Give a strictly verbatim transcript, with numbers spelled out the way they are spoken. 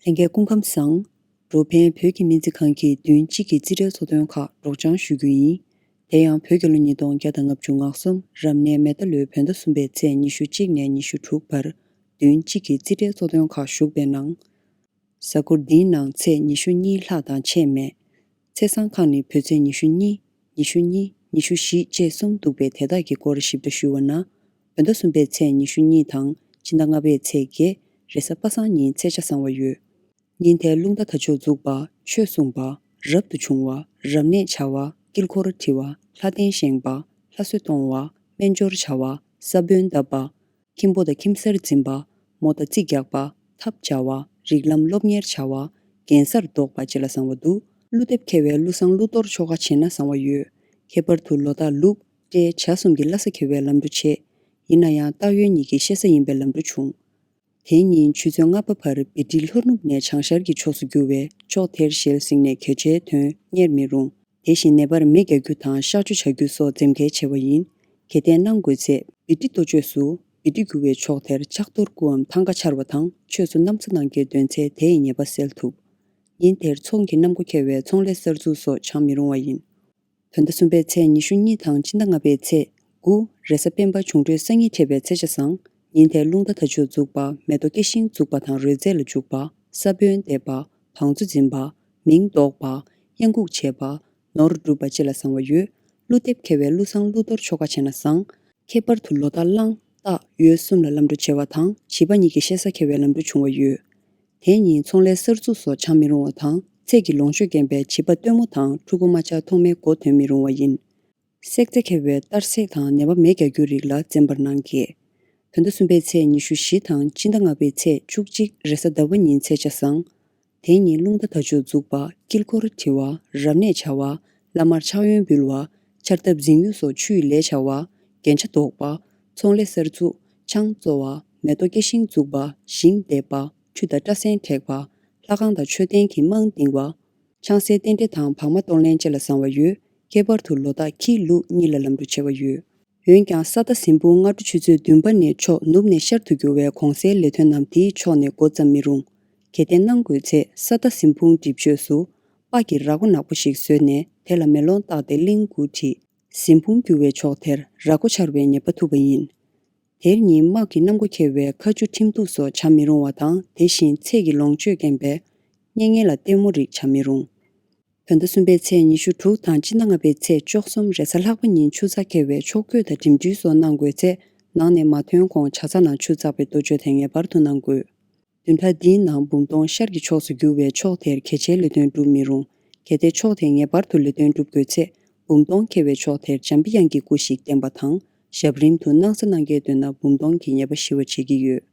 ལྷན་རྒྱས་སྐུ་ཁམས་བཟང་། འགྲོ་ཕན་བོད་ཀྱི་སྨན་རྩིས་ཁང་གི་བདུན་གཅིག་གི་རྩིས་ཁྲའི་གཙོ་དོན་ཁག་སྒྲོག་སྦྱང་ཞུ་རྒྱུ་ཡིན། དེ་ཡང་བོད་རྒྱལ་ལོ་ཉིས་སྟོང་བརྒྱ་དང་ལྔ་བཅུ་ང་གསུམ་རབ་གནས་མེ་རྟ་ལོའི་བོད་ཟླ་གསུམ་པའི་ཚེས་ཉི་ཤུ་གཅིག་ནས་ཉི་ཤུ་དྲུག་བར་བདུན་གཅིག་གི་རྩིས་ཁྲའི་གཙོ་དོན་ཁག་ཞུགས་པའི་ནང་། གཟའ་འཁོར་འདིའི་ནང་ཚེས་ཉི་ཤུ་གཉིས་ལྷག་དང་ཕྱེད་མེད། ཚེས་བཟང་ཁག་ནི་བོད་ཚེས་ཉི་ཤུ་གཉིས། ཉི་ཤུ་གཉིས། ཉི་ཤུ་བཞི་བཅས་གསུམ་འདུག་པས། དེ་དག་གི་སྐོར་ཞིབ་ཕྲ་ཞུ་བ་ན། བོད་ཟླ་གསུམ་པའི་ཚེས་ཉི་ཤུ་གཉིས་དང་སྤྱི་ཟླ་ལྔ་པའི་ཚེས་བརྒྱད་རེས་གཟའ་པ་སངས་ཉིན་ཚེས་ཆ་བཟང་བ་ཡོད། ཉིན་དེར་རླུང་རྟ་དར་ལྕོག་འཛུགས་པ། ཆོས་གསུང་བ། རབ་ཏུ་བྱུང་བ། རབ་གནས་བྱ་བ། དཀྱིལ་འཁོར་བྲི་བ། ལྷ་རྟེན་བཞེངས་པ། ལྷ་གསོལ་གཏོང་བ། སྨན་སྦྱོར་བྱ་བ། ས་བོན་བཏབ་པ། ཁྱིམ་སྤོ་དང་ཁྱིམ་གསར་འཛིན་པ། མོ་དང་རྩིས་རྒྱག་པ། ཐབ་བྱ་བ། རིགས་ལམ་སློབ་གཉེར་བྱ་བ། གདན་སར་འདོགས་པ་བཅས་ལ་བཟང་བ་འདུག་ཀླུ་འདེབས་མཁས་པའི་ཀླུ་བཟང་ཀླུ་གཏོར་ཆོ་ག་བྱེད་ན་བཟང་བ་ཡོད། ཁྱད་པར་དུ་ལོ་རྟགས་ལུག་སྤྲེལ་བྱ་གསུམ་གྱི་བླ་གཟའ་གྱེས་པའི་ལམ་འགྲོ་བྱེད། ཡིན་ན་ཡང་སྟག་ཡོས་གཉིས་ཀྱི་གཤེད་གཟའ་ཡིན་པའི་ལམ་འགྲོ་བྱུང་། དེ་ཉིན་ཆུ་ཚོད་ལྔ་པ་བར་བི་ཏི་ལྷོ་ནུབ་ནས་བྱང་ཤར་གྱི་ཕྱོགས་སུ་རྒྱུ་བས་ཕྱོགས་དེར་ཞལ་གཟིགས་ནས་གལ་ཆེའི་དོན་གཉེར་མི་རུང་། དེ་བཞིན་ནད་པར་མེ་རྒྱག་རྒྱུ་དང་གཤག་བཅོས་བྱ་རྒྱུ་སོགས་འཛེམ་གལ་ཆེ་བ་ཡིན། གལ་ཏེ་གནང་དགོས་ཚེ་བི་ཏི་གཏོ་ཆོས་སུ་བི་ཏི་རྒྱུ་བའི་ཕྱོགས་དེར་ཕྱག་རྡོར་སྐུའམ་ཐང་ག་འཕྱར་བ་དང་ཆོས་སུ་གནམ་ས་གནང་གལ་འདོན་ཚེ་དེ་ཡི་ཉེས་པ་སེལ་ཐུབ། ཉིན་དེར་ཚོང་གི་གནམ་སྒོ་ཁེལ་བའི་ཚོང་ལས་གསར་འཛུགས་སོགས་བྱང་མི་རུང་བ་ཡིན། བོད་ཟླ་གསུམ་པའི་ཚེས་ཉི་ཤུ་གཉིས་དང་སྤྱི་ཟླ་ལྔ་པའི་ཚེས་དགུ་རེས་གཟའ་སྤེན་པ་འབྱུང་འཕྲོད་སང་ཉིན་འཕྲད་པའི་ཚེས་ཆ་བཟང་། ཉིན་དེར་རླུང་རྟ་དར་ལྕོག་འཛུགས་པ། མེ་ཏོག་སྐྱེ་ཤིང་འཛུགས་པ་དང་རོལ་རྩེད་ལ་འཇུག་པ། ས་བོན་འདེབས་པ། བང་མཛོད་འཛིན་པ། མིང་འདོགས་པ། གཡང་འགུགས་བྱེད་པ། ནོར་སྒྲུབ་པ་བཅས་ལ་བཟང་བ་ཡོད། ཀླུ་འདེབས་མཁས་པའི་ཀླུ་བཟང་ཀླུ་གཏོར་ཆོ་ག་བྱས་ན་བཟང་། ཁྱད་པར་དུ་ལོ་རྟགས་གླང་། སྟག་ཡོས་གསུམ་ལ་ལམ་འགྲོ་བྱེད་པ་དང་བྱིས་པ་གཉིས་ཀྱི་གཤེད་གཟའ་གྱེས་པའི་ལམ་འགྲོ་བྱུང་བ་ཡོད། དེ་ཉིན་ཚོང་ལས་གསར་འཛུགས་སོགས་བྱང་མི་རུང་བ་དང་ཚེས་ཀྱི་ལོངས་སྤྱོད་རྐྱེན་པས་བྱིས་པ་སྟོན་མོ་དང་ཕྲུ་གུ་མ་ཆགས་ཐོག་མའི་མགོ་ཐོན་མི་རུང་བ་ཡིན། བསྲེག་རྫས་མཁས་པའི་གཏར་བསྲེག་དང་ནད་པ་མེ་རྒྱག་རྒྱུ་རིགས་ལ་འཛེམ་པར་གནང་གལ། བོད་ཟླ་གསུམ་པའི་ཚེས་ཉི་ཤུ་བཞི་དང་སྤྱི་ཟླ་ལྔ་པའི་ཚེས་བཅུ་གཅིག་རེས་གཟའ་ཟླ་བ་ཉིན་ཚེས་ཆ་བཟང་། དེ་ཉིན་རླུང་རྟ་དར་ལྕོག་འཛུགས་པ། དཀྱིལ་འཁོར་བྲི་བ། རབ་གནས་བྱ་བ། བླ་མར་ཕྱག་གཡོན་འབུལ་བ། ཆར་ཐབ་འཛིང་ཡུག་སོགས་ཆུ་ཡི་ལས་བྱ་བ། རྒྱན་ཆ་འདོགས་པ། ཚོང་ལས་གསར་འཛུགས། ཆང་བཙོ་བ། མེ་ཏོག་སྐྱེ་ཤིང་འཛུགས་པ། ཞིང་འདེབས་པ། ཆུ་དང་སྐྲ་སེན་བྲེག་པ། ལྷ་ཁང་དང་མཆོད་རྟེན་གྱི་རྨང་བཏིང་བ། ཆང་སའི་རྟེན་འབྲེལ་དང་བག་མ་གཏོར་ལེན་བཅས་ལ་བཟང་བ་ཡོད། ཁྱད་པར་དུ་ལོ་རྟགས་ཁྱི་ལུག་གཉིས་ལ་ལམ་འགྲོ་ཆེ་བ་ཡོད། འོན་ཀྱང་ས་རྟ་ཟིན་ཕུང་སྔ་དྲོ་ཆུ་ཚོད་བདུན་པ་ནས་ཕྱོགས་ནུབ་ནས་ཤར་དུ་རྒྱུ་བའི་གོང་གསལ་ལས་དོན་རྣམས་དེའི་ཕྱོགས་ནས་འགོ་བརྩམས་མི་རུང་། གལ་ཏེ་གནང་དགོས་ཚེ་ས་རྟ་ཟིན་ཕུང་གྲིབ་བཅོས་སུ་སྤགས་ཀྱི་ར་སྒོ་ནག་པོ་ཞིག་བཟོས་ནས་དེ་ལ་མེ་ལོང་བཏགས་ཏེ་གླིང་དགུ་བྲིས། ཟིན་ཕུང་རྒྱུ་བའི་ཕྱོགས་དེར་ར་སྒོ་འཕྱར་བའི་ཉེས་པ་ཐུབ་པ་ཡིན། དེར་ཉིན་དམག་གི་གནམ་སྒོ་ཁེལ་བའི་ཁ་ཆུ་ཁྲིམས་གཏུགས་སོགས་བྱ་མི་རུང་བ་དང་དེ་བཞིན་ཚེས་ཀྱི་ལོངས་སྤྱོད་རྐྱེན་པས་གཉེན་ཉེ་ལ་ལྟད་མོ་རིགས་བྱ་མི་རུང་། བོད་ཟླ་གསུམ་པའི་ཚེས་ཉི་ཤུ་དྲུག་དང་སྤྱི་ཟླ་ལྔ་པའི་ཚེས་བཅུ་གསུམ་རེས་གཟའ་ལྷག་པ་ཉིན་ཆུ་ཚ་ཁེལ་བས་ཕྱོགས་བགོས་དང་འགྲིམ་འགྲུལ་སོགས་གནང་དགོས་ཚེ་ནང་ནས་མ་ཐོན་གོང་བྱ་ཚ་ནང་ཆུ་བཙགས་པའི་གཏོ་བཅོས་དེ་ངེས་པར་དུ་གནང་དགོས། བདུན་ཕྲག་འདིའི་ནང་འབུམ་སྟོང་ཤར་གྱི་ཕྱོགས་སུ་རྒྱུ་བས་ཕྱོགས་དེར་གལ་ཆེའི་ལས་དོན་སྒྲུབ་མི་རུང་། གལ་ཏེ་ཕྱོགས་དེ་ངེས་པར་དུ་ལས་དོན་སྒྲུབ་དགོས་ཚེ་འབུམ་སྟོང་ཁེལ་བའི་ཕྱོགས་དེར་འཇམ་པའི་དབྱངས་ཀྱི་སྐུ་ཞིག་བསྟན་པ་དང་ཞབས་རིམ་དུ་གནང་ས་གནང་གལ་འདོད་ན་འབུམ་སྟོང་གི་ཉེས་པ་ཞི་བར་བྱེད་ཀྱི་ཡོད།